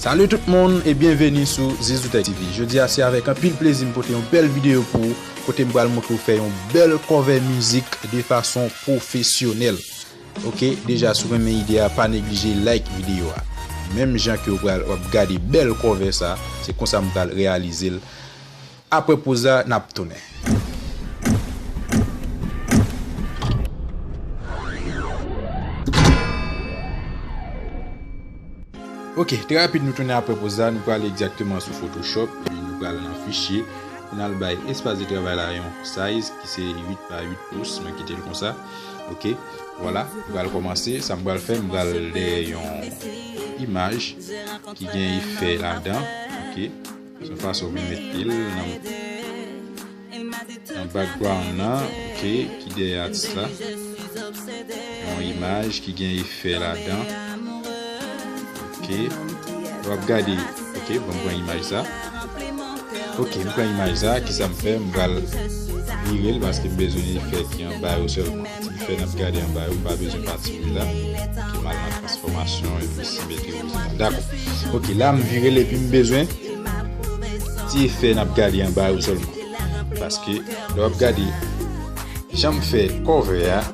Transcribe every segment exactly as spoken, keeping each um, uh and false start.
Salut tout moun e byenveni sou Zizou Tech T V. Jodi a se avèk anpil plezi m pote yon bèl videyo pou ou, kote m pral montre w fè yon bèl cover mizik de fason pwofesyonèl. Ok, deja si w renmen ide a, pa neglije like videyo a. Menm jan ke w pral, w ap gade bèl cover sa, se konsa m pral reyalize l. Apre poz la, n ap tounen. Ok, trè rapid nou tounen apre poz la, nou prale egzakteman sou Photoshop, epi nou prale nan fichye, pou n al bay espas de travay la yon size ki se uit pa uit pous, mwen kite l konsa. Ok, vwala, nou pral kòmanse, sa m pral fè, m pral dèyè yon imaj ki gen efè ladan, ok. Se yon fason pou mete l nan, nan background nan, ok, ki dèyè atis la. Yon imaj ki gen efè ladan. Ok. W ap gade, ok, bon, m pran imaj sa. Ok, m pran imaj sa, kisa m fè? M pral vire l paske m bezwen efè ki anba yo sèlman. Ti efè n ap gade anba yo, m pa bezwen pati wi la. Ki m al nan transfòmasyon epi simetri wi la. Dakò. Ok, la m vire l epi m bezwen ti efè n ap gade anba yo sèlman. Paske lè w ap gade jan m fè cover a,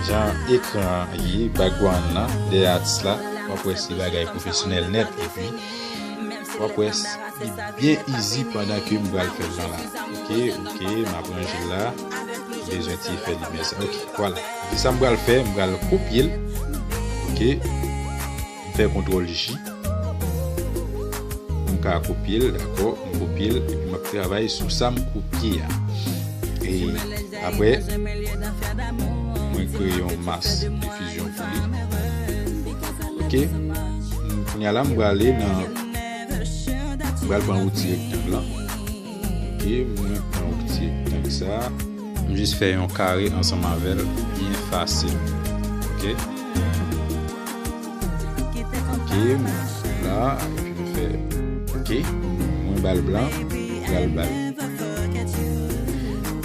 jan ekran an ye, background nan, dèyè atis la, w ap wè se bagay pwofesyonèl nèt. Epi w ap wè s- li byen easy pandan ke m pral fè l lan la. Ok, ok, m ap ranje l la. M bezwen ti efè limyè sa. Ok, vwala. Epi sa m pral fè, m pral kopye l. Ok. M fè kontwòl J. M ka kopye l, dakò, m kopye l, epi m ap travay sou sa m kopye a. E apre, mwen kreye yon mas difizyon pou li. Ok. M, kounye a la, m prale nan, m pral pran wouti rektang lan. Ok, mwen pran wouti rektang sa. M jis fè yon kare ansanm avè l, byen fasil. Ok. Ok, m la, epi m fè, ok, mwen ba l blan, m pral ba l,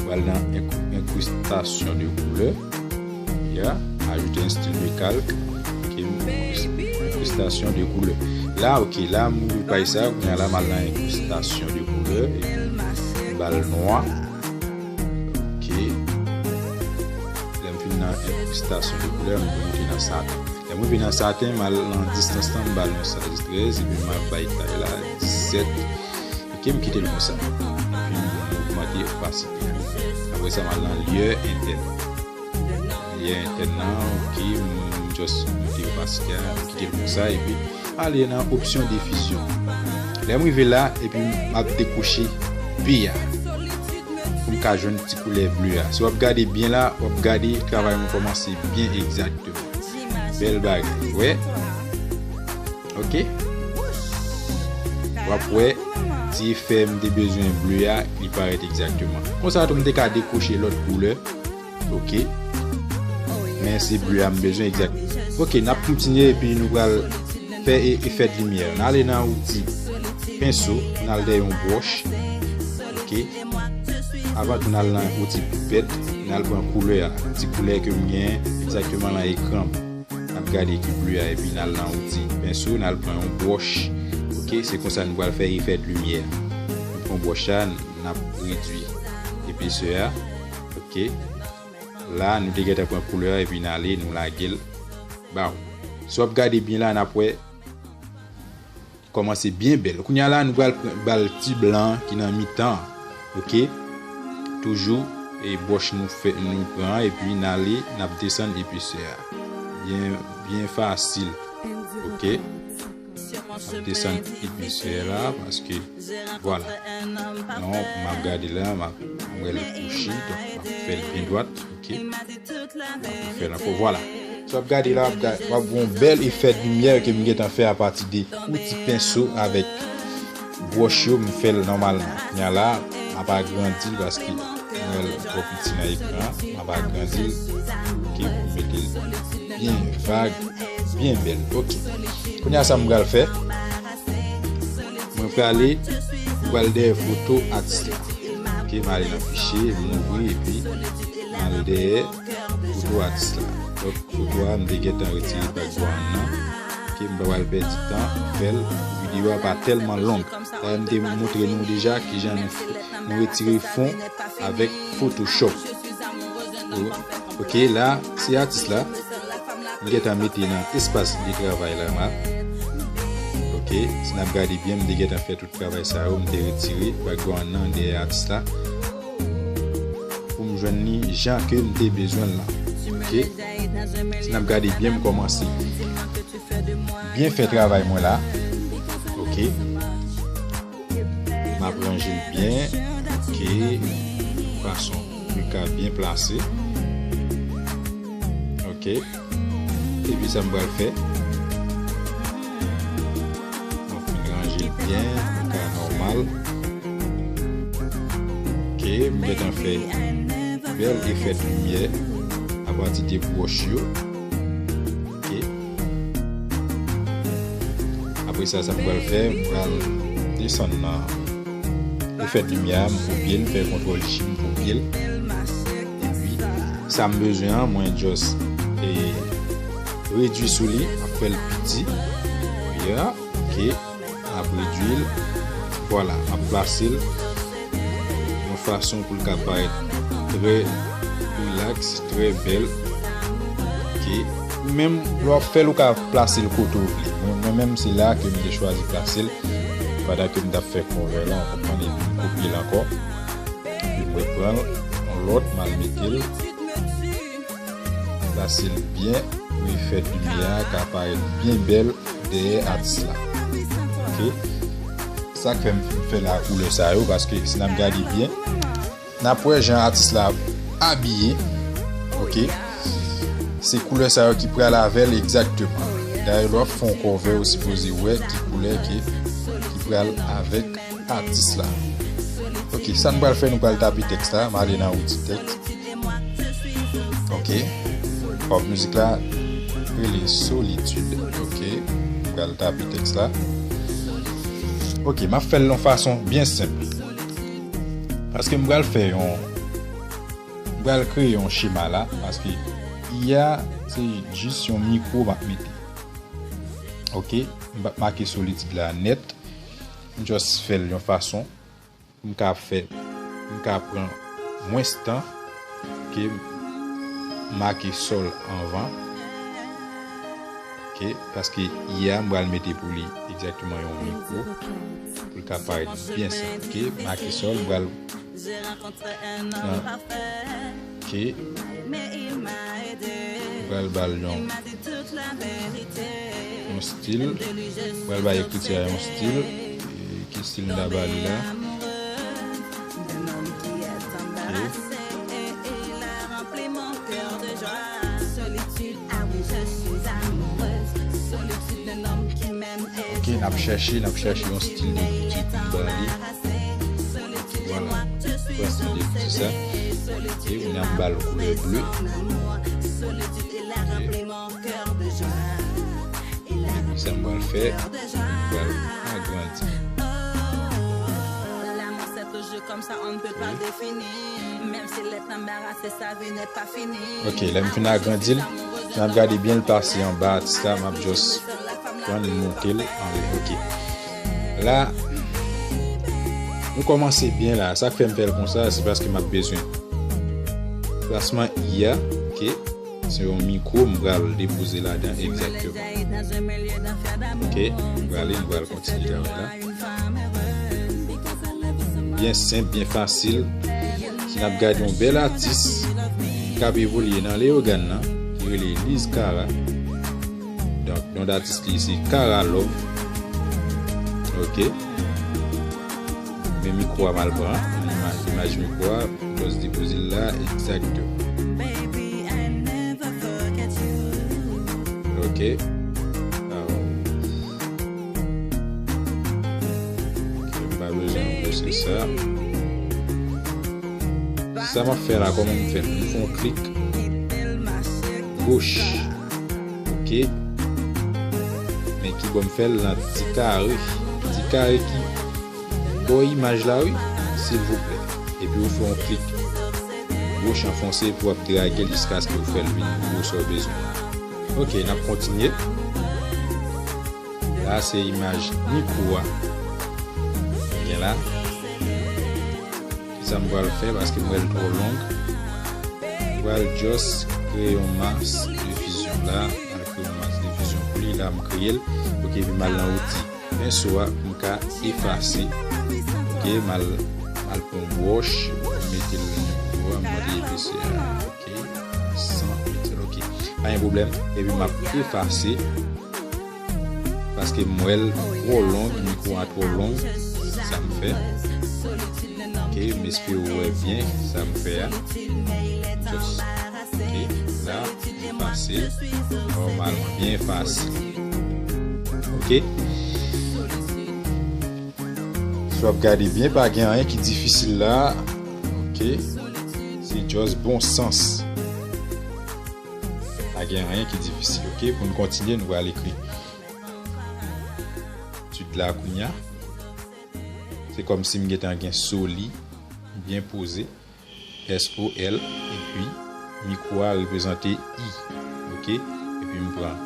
pral nan enk- enkristasyon de koulè. Ya, ajoute un style de calque. Ok, enkristasyon de koulè. La, ok, la, m rive paj sa, kounye a la, m al nan enkristasyon de koulè, epi m ba l nwa. Ok. Lè m fin nan enkristasyon de koulè, m rive nan saten. Lè m rive nan saten, m al nan distans lan, m ba l yon size trèz, epi m al bay tay la disèt. Ok, m kite l konsa. Epi m ogmante opasite. Apre sa, m al nan liyè entèn. Liyè entèn nan, ok, m just monte opasite a, m kite l konsa, epi ale nan opsyon difizyon. Lè m rive la, epi m ap dekwoche pi a. Pou m ka jwenn ti koulè ble a. Si w ap gade byen la, w ap gade travay mwen kòmanse byen egzakteman. Bèl bagay, wè. Ok. W ap wè, ti efè m te bezwen ble a, li parèt egzakteman. Konsa tou, m te ka dekwoche lòt koulè. Ok. Men se ble a m bezwen egzakteman. Ok, n ap kontinye epi nou pral fè e- efè de limyè. N ale nan wouti penso, n al dèyè yon bwòch. Ok. Avan tou n al nan wouti poupèt, n al pran koulè a. Ti koulè ke m gen egzakteman nan ekran m. N ap gade ki ble a epi n al nan wouti penso, n al pran yon bwòch. Ok, se konsa nou pral fè efè de limyè. Nou pran bwòch la, n ap redui epesè a. Ok. La, nou te gentan pran koulè a epi n ale, nou lage l ba w. Si w ap gade byen la, n ap wè kòmanse byen bèl. Kounye a la, nou pral pran, ba l ti blan ki nan mitan an. Ok? Toujou, e bwòch nou fè, nou pran an, epi n ale, n ap desann epesè a. Byen, byen fasil. Ok? N ap desann epesè la, paske, vwala. Non, m ap gade la, m ap, m wè l kouchi, donk m ap fè l byen dwat. Ok? N ap fè l ankò, vwala. Sa w ap gade la, w ap ga- w ap gen yon bèl efè de limyè ke m gentan fè apati de wouti penso avèk bwòch yo, m fè l nòmalman. Kounye a la, m ap agrandi l paske m wè l twò piti nan ekran an. M ap agrandi l, ok, pou m mete l byen vag, byen bèl. Ok. Kounye a sa m pral fè, mwen prale, mwen pral dèyè foto atis la. Ok, m ale nan fichye, m ouvri, epi m al dèyè foto atis la. Donk, foto a, m te gentan retire background nan. Ok, m pa pral pèdi tan, fè l, epi Videyo a pa tèlman long. Dayè, m te montre nou deja kijan nou, nou retire fon avèk Photoshop. O-, ok, la, se atis la. M gentan mete nan espas de travay la, ma. Ok, si n ap gade byen, m te gentan fè tout travay sa yo, m te retire background nan dèyè atis la. Pou m jwenn li jan ke m te bezwen l lan. Ok, si n ap gade byen, m kòmanse byen fè travay mwen la. Ok. M ap ranje l byen. Ok. Fason pou l ka byen plase. Ok. Epi sa m pral fè. Mwen fin ranje l byen. Pou l ka nòmal. Ok. M gentan fè bèl efè de limyè apati de bwòch yo. Ok. Apre sa, sa m pral fè, m pral desann nan efè de limyè a, m kopye l, m fè kontwòl J, m kopye l. Epi, sa m bezwen an, mwen just, e, redui sou li, m ap fè l piti. Yeah, ok. M ap redui l. Vwala, m ap plase l yon fason pou l ka parèt trè rilaks, trè bèl. Ok. Ou menm, lè w ap fè l, ou ka plase l kote w vle. Mwen, mwen menm, se la ke m te chwazi plase l. Pandan ke m t ap fè cover la, w konprann, epi m kopye l ankò. Epi m reprann l, yon lòt, m al mete l. Plase l byen pou efè de limyè a ka parèt byen bèl dèyè atis la. Ok. Sa k fè m fè la koulè sa yo, paske si n ap gade byen, n ap wè jan atis la abiye. Ok. Se koulè sa yo ki pral avè l egzakteman. Dayè, lè w ap fè yon cover, ou sipoze wè ki koulè ki, ki pral avèk atis la. Ok, sa n pral fè, nou pral tape tèks la, m ale nan outi tèks. Ok. Pòp mizik la rele Solitude. Ok. M pral tape tèks la. Ok, m ap fè l yon fason byen senp. Paske m pral fè yon, m pral kreye yon chema la, paske I A se jis yon mikwo m ap mete. Ok, m p ap make Solitude la nèt. M just fè l yon fason pou m ka fè, pou m ka pran mwens tan ke m make sòl anvan. Ok, paske I A m pral mete pou li egzakteman yon mikwo, pou l ka parèt byen senp. Ok, make sòl, m pral pran, ok, m pral ba l yon, yon stil, m pral ba ekriti a yon stil. E ki stil m ta ba li la? Ok. Ok, n ap chèche, n ap chèche yon stil de ekriti pou n ba li. Vwala. Pran stil de ekriti sa. Ok, kounye a m ba l koulè ble. Ok. Epi sa m pral fè, m pral agrandi. Ok, lè m fin agrandi l, n ap gade byen l pase anba atis la, m ap just pran l monte l anlè. Ok. La, nou kòmanse byen la. Sa k fè m fè l konsa, se paske m ap bezwen plasman I A, ok? Se yon mikwo m pral depoze ladan egzakteman. Ok, m prale, m pral kontinye travay la. Byen senp, byen fasil. Si n ap gade yon bèl atis k ap evolye nan Leyogàn nan, ki rele Liz Cara. Donk, non d atis li se Cara Love. Ok. Men mikwo a m al pran, imaj, imaj mikwo a, just depoze l la, egzakteman. Ok. Aw. Ok, m pa bezwen plis ke sa. Sa m ap fè la, kòman m fè l? M fè yon klik goch. Ok. Men ki bò m fè l nan ti kare. Ti kare ki bò imaj la, wi, silvouplè. Epi ou fè yon klik goch anfonse, epi w ap drage l jiskaske ou fè l vin gwosè w bezwen. Ok, n ap kontinye. La, se imaj mikwo a. Gen la. Kisa m pral fè, paske m wè l twò long. M pral just kreye yon mas de fizyon la. M al kreye yon mas de fizyon pou li. La, m kreye l. Ok, epi m al nan outi. Penso a, pou m ka efase. Ok, m al, m al pran yon wòch, m mete l nan mikwo a, m mande episè a. Ok, san piksèl, ok. Pa gen pwoblèm. Epi m ap efase. Paske m wè l twò long, mikwo a twò long. Sa m fè. Ok, m espere w wè byen sa m fè a. Just. Ok, la, efase. Nòmalman, byen efase. Ok. Si w ap gade byen, pa gen anyen ki difisil la. Ok. Se just bon sans. Pa gen anyen ki difisil, ok? Pou n kontinye, nou pral ekri etid la kounye a. Se kòmsi m gentan gen soli, byen poze, S O L, epi mikwo a reprezante I, ok? Epi m pran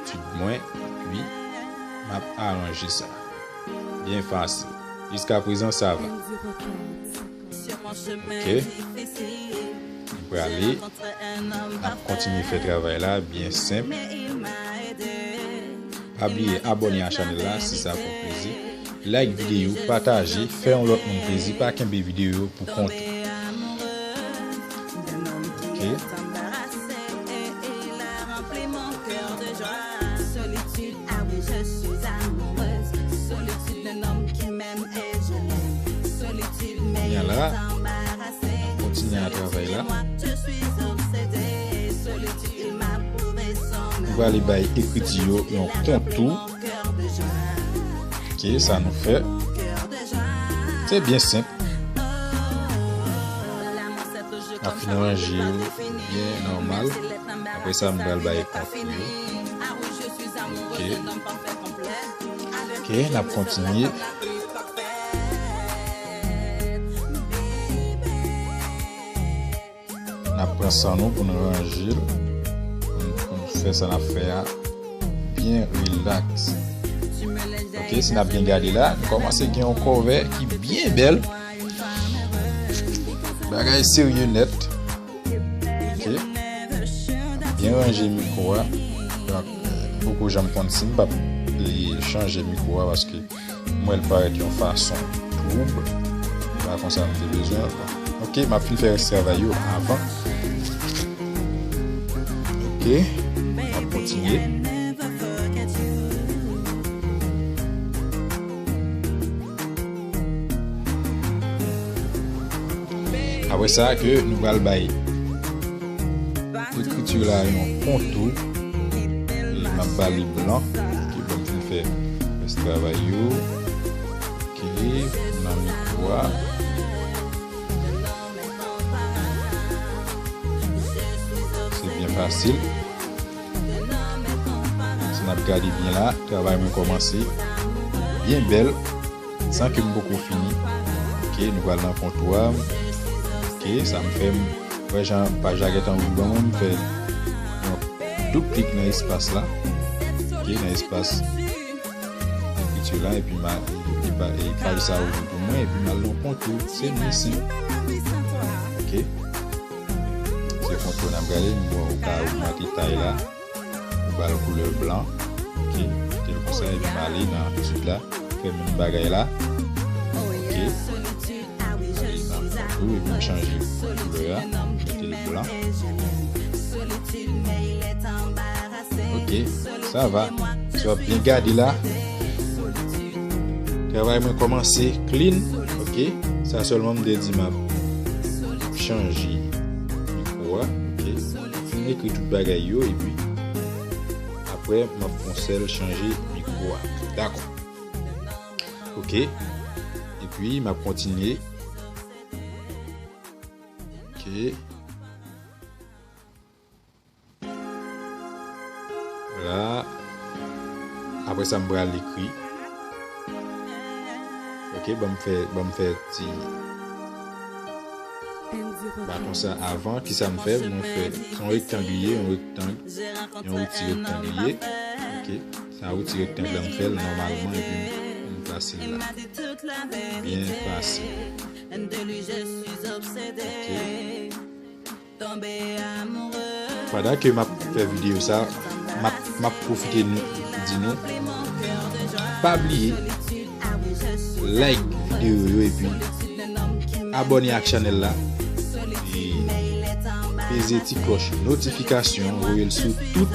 etid mwen, epi m ap aranje sa. Byen fasil. Jiskaprezan, sa va. Ok. Nou prale. N ap kontinye fè travay la, byen senp. Pa bliye abòne a chanèl la si sa fè w plezi. Like videyo, pataje, fè yon lòt moun plezi, pa kenbe videyo pou kont ou. Ok. Kounye a la, kontinye a travay la. Nou prale bay ekriti yo yon kontou. Ok, sa nou fè. Se byen senp. N ap fin ranje yo byen nòmal. Apre sa, m pral bay kontou yo. Ok. Ok, n ap kontinye. N ap pran san nou pou n ranje l, pou n, pou n fè sa n ap fè a byen rilaks. Ok, si n ap byen gade la, nou kòmanse gen yon kòvè ki byen bèl. Bagay serye nèt. Ok. Byen ranje mikwo a. Donk, poko janm konn si m p ap li chanje mikwo a paske m wè l parèt yon fason twoub. Pa konsa m te bezwen ankò. Ok, m ap fin fè rès travay yo avan. Ok, m ap kontinye. Apre sa, ke nou pral bay ekriti la yon kontou. E m ap ba li blan. Ok, bon, m fin fè rès travay yo. Ok, nan mikwo a. Se byen fasil. Si n ap gade byen la, travay mwen kòmanse byen bèl, san ke m poko fini. Ok, nou pral nan kontwa. Ok, sa m fè, m wè jan paj la gentan ouvri ban mwen, m fè yon doub klik nan espas la. Ok, nan espas ekriti la, epi m a, epi pa, e paj sa ouvri pou mwen, epi m al nan kontou, se byen senp. Ok. Se kontou n ap gade, m wè ou ka ogmante tay la, ou ba l koulè blan. Ok, kite l konsa, epi m ale nan etid la, fè menm bagay la. Ok. Ale nan kontou, epi m chanje koulè a, mete l blan. Ok, sa va. Si w ap byen gade la, travay mwen kòmanse clean. Ok, sa sèlman m te di m ap chanje mikwo a. Ok, m fin ekri tout bagay yo, epi apre m ap fè yon sèl chanje mikwo a. Dakò. Ok, epi m ap kontinye. Ok. La, apre sa, m pral ekri. Ok, ban m fè, ban m fè ti, ba konsa avan, kisa m fè? Mwen fè, se yon rektang li ye, yon rektang, yon outi rektang li ye. Ok. Sa wi, ti rektang la m fè l nòmalman epi m pase l la. Byen fasil. Ok. Pandan ke m ap fè videyo sa, m ap, m ap pwofite nou, di nou, pa bliye like videyo yo epi abòne ak chanèl la. E peze ti klòch notifikasyon, voye l sou tout,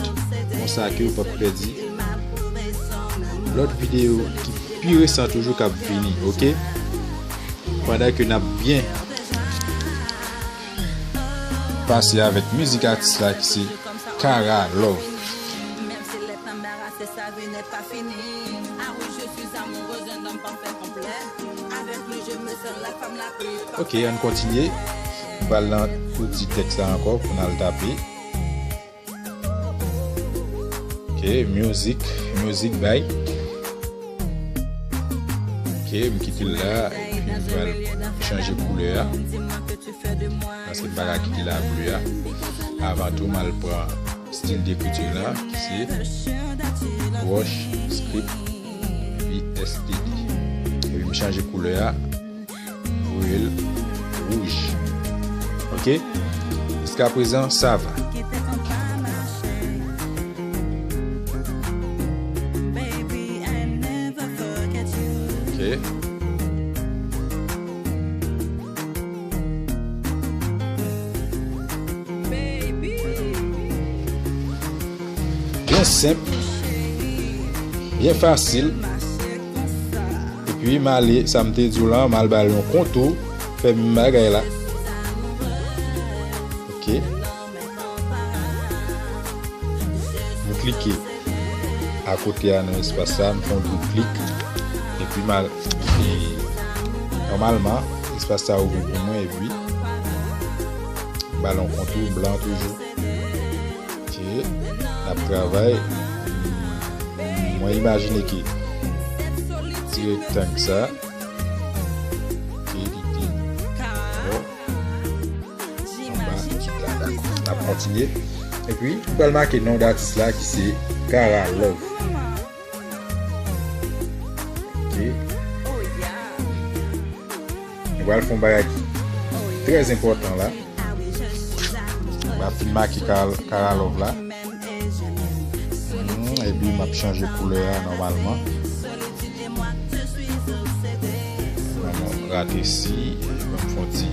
konsa ke w p ap pèdi lòt videyo ki pi resan toujou k ap vini, ok? Pandan ke n ap byen pase avèk mizik atis la ki se Kara Love. Ok, ann kontinye. M pral nan tou ti tèks la ankò pou n al tape. Ok, music, music by. Ok, m kite l la, epi m pral chanje koulè a. Paske m pa ka kite l la ble a. Avan tou, m al pran stil dekriti la, ki se Brush, Script, epi S T D. Epi m chanje koulè a, voye l wouj. Ok? Jiska prezan, sa va. Ok. Byen senp, byen fasil. Epi m ale, sa m te di w la, m al ba l yon kontou, fè menm bagay la. Ok. M klike akote a nan espas sa, m fè yon doub klik. Epi m al, e, nòmalman, espas sa ouvri pou mwen, epi m ba l yon kontou blan toujou. Ok, n ap travay. Mwen imajine ke ti rektang sa, ke li te, bon, anba tit la, dakò. N ap kontinye. Epi, m pral make non d atis la ki se Kara Love. Ok. Nou pral fè yon bagay ki trè enpòtan la. M ap fin make Kara, Kara Love la. Hmm, epi m ap chanje koulè a nòmalman. Ban m ratesi, ban m fè yon ti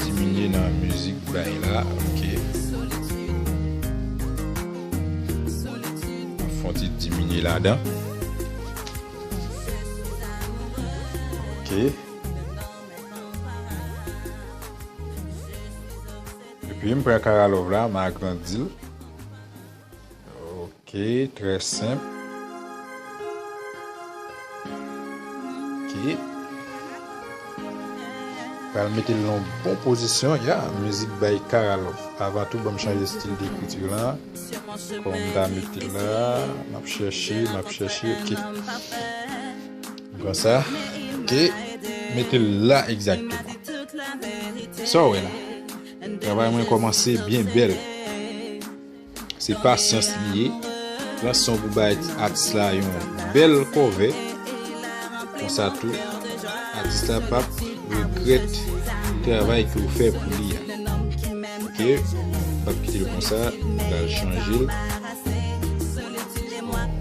diminye nan mizik bay la, ok. Fè yon ti diminye ladan. Ok. Epi m pran Kara Love la, m agrandi l. Ok, trè senp. Ok. Pral mete l nan bon pozisyon. Ya, mizik bay Kara Love. Avan tou, ban m chanje stil dekriti la. Kòm m ta mete la, m ap chèche, m ap chèche, ok. M pran sa, ok. Mete l la egzakteman. Sa w wè la? Travay mwen kòmanse byen bèl. Se pasyans li ye. Pran san w pou bay atis la yon bèl kòve. Konsa tou, atis la p ap regrèt travay ke w fè pou li a. Ok, m p ap kite l konsa, m pral chanje l.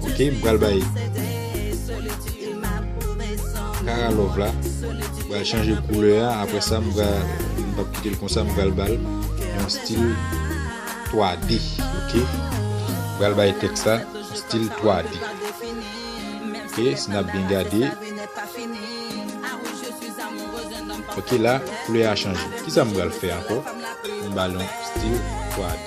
Ok, m pral bay Kara Love la, m pral chanje koulè a, apre sa m pral, m p ap kite l konsa, m pral ba l yon stil twa D, ok? M pral bay tèks la yon stil twa D. Ok, si n ap byen gade. Ok, la, koulè a chanje. Kisa m pral fè ankò? M ba l yon stil twa D.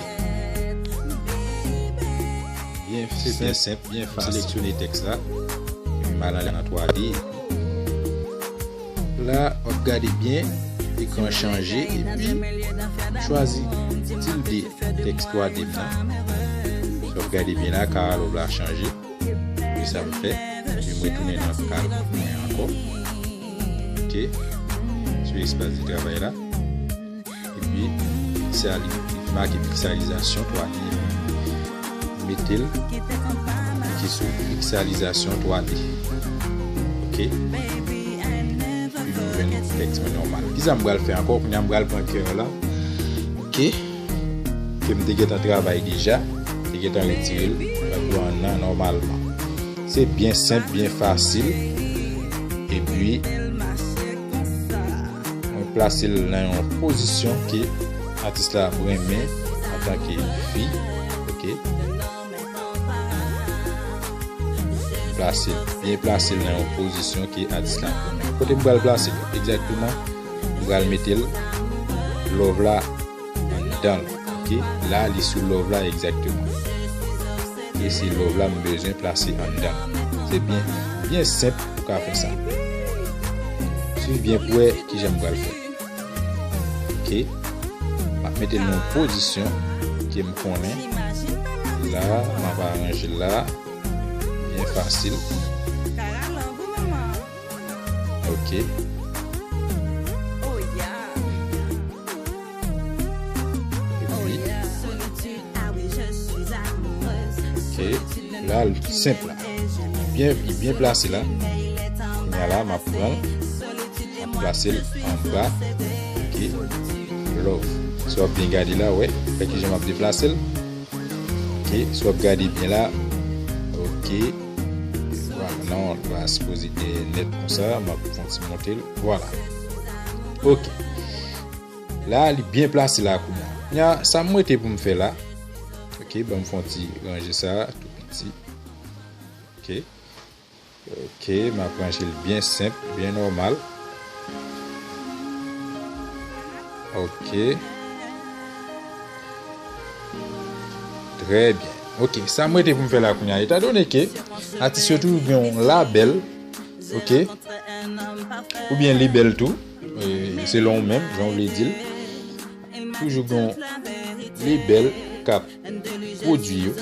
Byen, se byen senp, byen fasil. Seleksyone tèks la. Epi m al nan twa D. La, w ap gade byen, ekran chanje, epi chwazi tilde tèks twa D nan. W ap gade byen la, Kara Love la chanje. Epi sa m fè, epi m retounen nan Kara Love mwen ankò. Ok. Sou espas de travay la. Epi, sa li, li make piksalizasyon twa D. Mete l. Ok, sou piksalizasyon twa D. Ok. Epi nou jwenn tèks mwen nòmal. Kisa m pral fè ankò? Kounye a m pral pran kè la. Ok. Ke m te gentan travay deja. Te gentan retire l. Background nan nòmalman. Se byen senp, byen fasil. Epi mwen plase l nan yon pozisyon ke atis la ap renmen antanke fi. Ok. Plase l, byen plase l nan yon pozisyon ke atis la ap renmen. Kote m pral plase l egzakteman? M pral mete l love la anndan l. Ok. La, li sou love la egzakteman. E se love la m bezwen plase anndan. Se byen, byen senp pou ka fè sa. Swiv byen pou wè kijan m pral fè. Ok. M ap mete l nan yon pozisyon ke m konnen. La, m ap aranje l la. Byen fasil. Ok. Epi, ok, la, l senp la. Byen, li byen plase la. Kounye a la, m ap pran l. M ap plase l anba. Ok. Love. Si w ap byen gade la, wè. Wè kijan m ap deplase l. Ok. Si w ap gade byen la. Ok. Vwala. Non, l pa sipoze nèt konsa. M ap fè yon ti monte l. Vwala. Ok. La, li byen plase la kounye a. Kounye a, sa m rete pou m fè la. Ok, ban m fè yon ti ranje sa, tou piti. Ok. Ok, m ap ranje l byen senp, byen nòmal. Ok. Trè byen. Ok, sa m rete pou m fè la kounye a. Etandone ke atis yo toujou gen yon labèl, ok, oubyen lebèl tou, e, selon ou menm, jan w vle di l. Toujou gen yon lebèl k ap pwodui yo.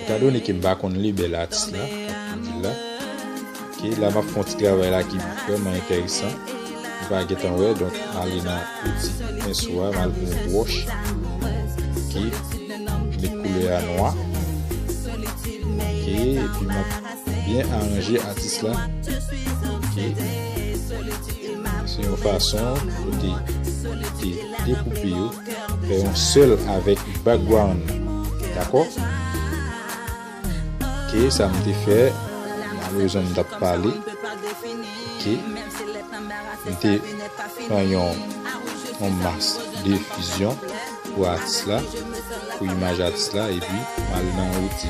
Etandone ke m pa konn lebèl atis la k ap pwodui l la. Ok, la m ap fè yon ti travay la ki vrèman enteresan. M pa gentan wè, donk m ale nan outi penso a, m al pran yon bwòch. Ok, met koulè a nwa. Ok, epi m ap byen aranje atis la. Ok. Se yon fason pou te, te dekoupe yo, fè yon sèl avèk background nan. Dakò? Ok, sa m te fè, malerezman m t ap pale. Ok. M te pran yon, yon mask defizyon pou atis la, pou imaj atis la, epi m al nan outi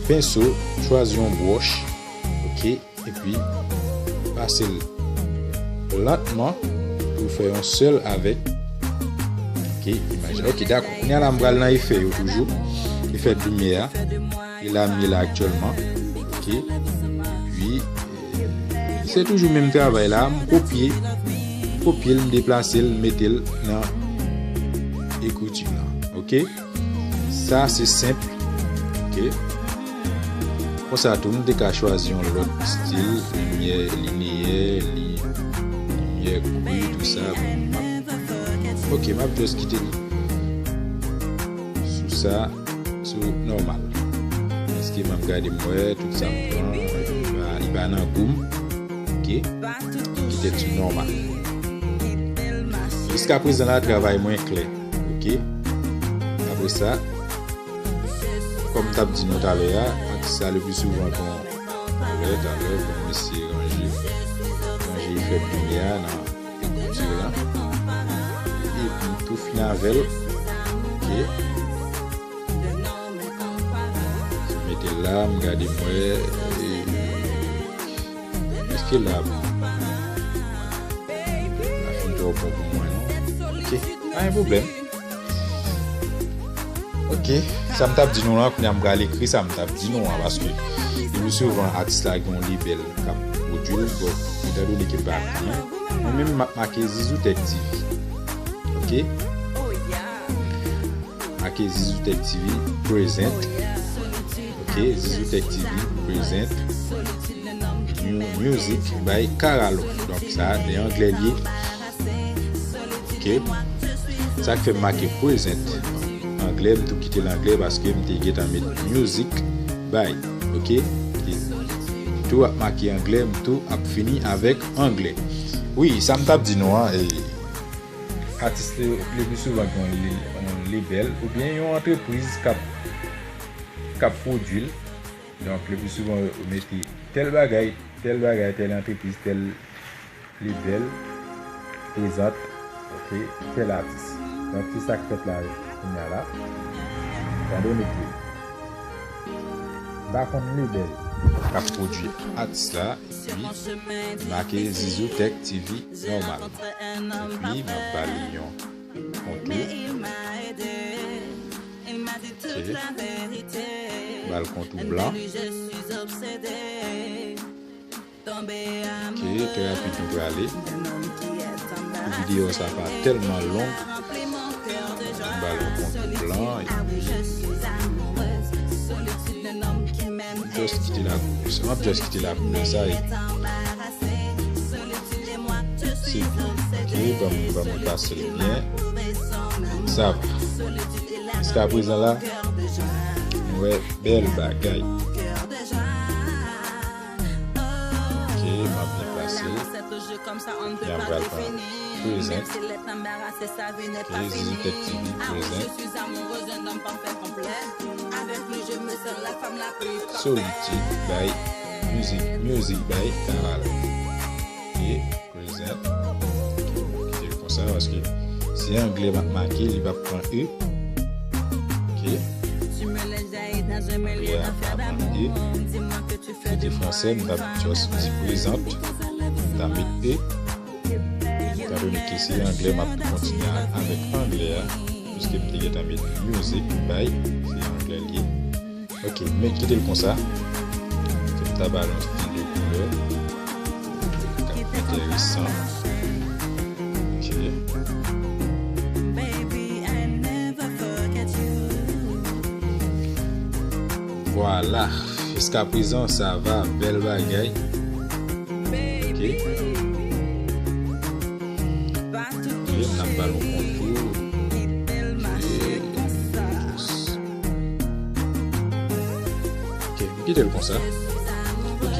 penso, chwazi yon bwòch, ok, epi pase l lantman pou fè yon sèl avèk, ok, imaj la. Ok, dakò. Kounye a la, m pral nan efè yo toujou. Efè de limyè a. E la m ye la aktyèlman. Ok. Epi, se toujou menm travay la. M kopye, m kopye l, m deplase l, m mete l nan ekriti lan. Ok. Sa, se senp. Ok. Konsa tou, m te ka chwazi yon lòt stil, limyè lineyè, li, limyè kwi, tou sa. Bon, m ap, ok, m ap just kite l sou sa. Sou nòmal. Paske m ap gade m wè tout sa m pran, li pa, li pa nan gou m. Ok. Kite l sou nòmal. Jiska prezan la, travay mwen klè. Ok. Apre sa, kòm m t ap di nou talè a, atis sa le pli souvan gen yon talè, talè, bon, m eseye ranje, ranje efè limyè a nan ekriti la. Epi tou fini avè l. Ok. Mete l la, m gade m wè. E, èske la, la fin twò bon pou mwen, non? Ok, pa gen pwoblèm. Ok, sa m t ap di nou la, kounye a m pral ekri sa m t ap di nou an, paske le pli souvan atis la gen yon lebèl k ap pwodui l, bon, etandone ke m pa konnen, mwen menm m ap make Zizou Tech T V. Ok? Make Zizou Tech T V present. Ok, Zizou Tech T V present. New music by Karalo. Donk sa, de anglè l ye. Ok. Sa k fè m make present anglè, m tou kite l anglè paske m te gentan met music by. Ok, li tou ap make anglè, m tou ap fini avèk anglè. Wi, sa m t ap di nou an, e, atis le, le pli souvan gen yon, yon lebèl oubyen yon antrepriz k ap, k ap pwodui l. Donk, le pli souvan, yo mete tèl bagay, tèl bagay, tèl antrepriz, tèl lebèl, prezante, ok, tèl atis. Donk, se sa k fèt la, kounye a la. Etandone ke m pa konn lebèl k ap pwodui atis la, epi make Zizou Tech T V nòmal. Epi, m ap ba li yon kontou. Ok. Ba l kontou blan. Ok, trè rapid nou prale. Pou videyo sa pa tèlman long, m ba l yon kontou blan, epi m just kite la koulè sa. M ap just kite la koulè sa, epi se byen. Ok, ban m, ban m pase l byen. Sa va. Jiska prezan la, nou wè bèl bagay. Ok, m ap byen pase l. Epi apre al pran prezant. Ok, Zizou Tech T V prezant. Solitude by Music, Music by Caralo. Ok, present. Kite l konsa, paske se anglè m ap make, li p ap pran E. Ok. Anglè a pa pran E. Si te fransè, m t ap just di present. M ta met E. Etandone ke se anglè, m ap kontinye avèk anglè a, piske m te gentan met music by, se anglè l ye. Ok, men kite l konsa. Fè m ta ba l yon stil de koulè k ap enteresan. Ok. Vwala. Jiska prezan, sa va, bèl bagay. Ok. Ok, n ap ba l yon kontou. Ok. Ok, m kite l konsa. Ok.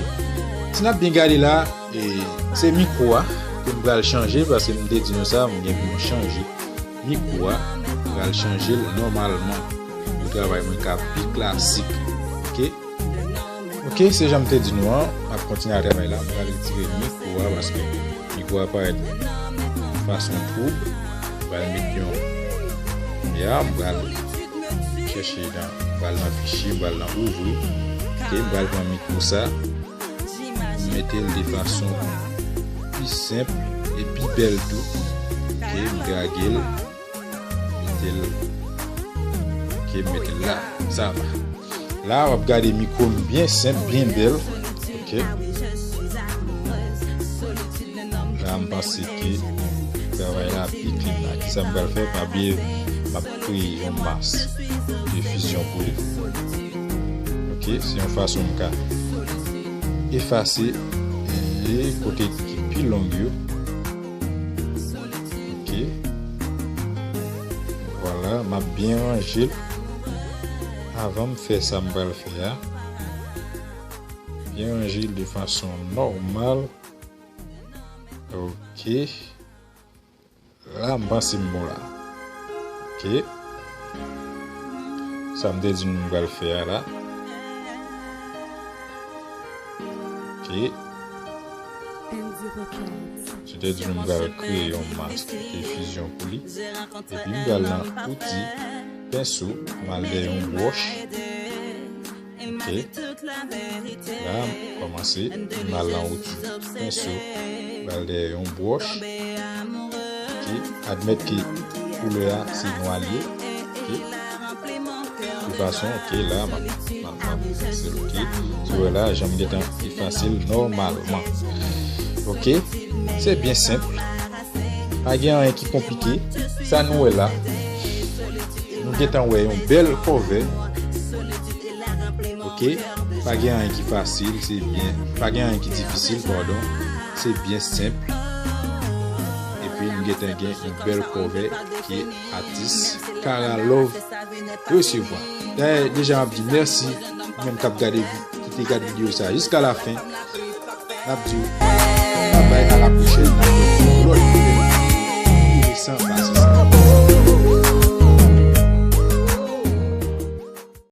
Si n ap byen gade la, e, se mikwo a ke m pral chanje, paske m te di nou sa, m gen pou m chanje mikwo a, m pral chanje l nòmalman pou travay mwen ka pi klasik. Ok? Ok, se jan m te di nou an, m ap kontinye a travay la, m pral retire mikwo a, paske mikwo a parèt fason twoub. M pral met yon, kounye a, m pral chèche nan, m pral nan fichye, m pral nan ouvri. Ok, m pral pran mikwo sa, m mete l de fason pi senp e pi bèl tou. Ok, m drage l, mete l, ok, m mete l la, sa va. La, w ap gade mikwo m byen senp, byen bèl. Ok. La, m panse ke travay la pi klin la. Kisa m pral fè? Pa bliye, m ap kreye yon mask de fizyon pou li. Ok, se yon fason m ka efase, e, kote ki pi long yo. Ok. Vwala, m ap byen ranje l. Avan m fè sa m pral fè a, byen ranje l de fason nòmal. Ok. La, m panse m bon la. Ok. Sa m te di nou m pral fè a la. Ok. Se te di nou m pral kreye yon mask de fizyon pou li. Epi m pral nan outi, penso, m al dèyè yon bwòch. Ok. La, m kòmanse, m al nan outi, penso, m al dèyè yon bwòch. Ok. Admèt ke koulè a, se nwa l ye. Ok. De fason, ok, la, m ap, m ap, m ap, se ok. Sou wè la, jan m gentan efase l nòmalman. Ok. Se byen senp. Pa gen anyen ki konplike. Sa nou wè la, nou gentan wè yon bèl kòvè. Ok. Pa gen anyen ki fasil, se byen. Pa gen anyen ki difisil, padon. Se byen senp. Epi nou gentan gen yon bèl kòvè ke atis Kara Love resevwa. Dayè, deja m ap di mèsi ou menm k ap gade vi-, tout te gad videyo sa jiska lafen. N ap di w babay, a la pwochèn.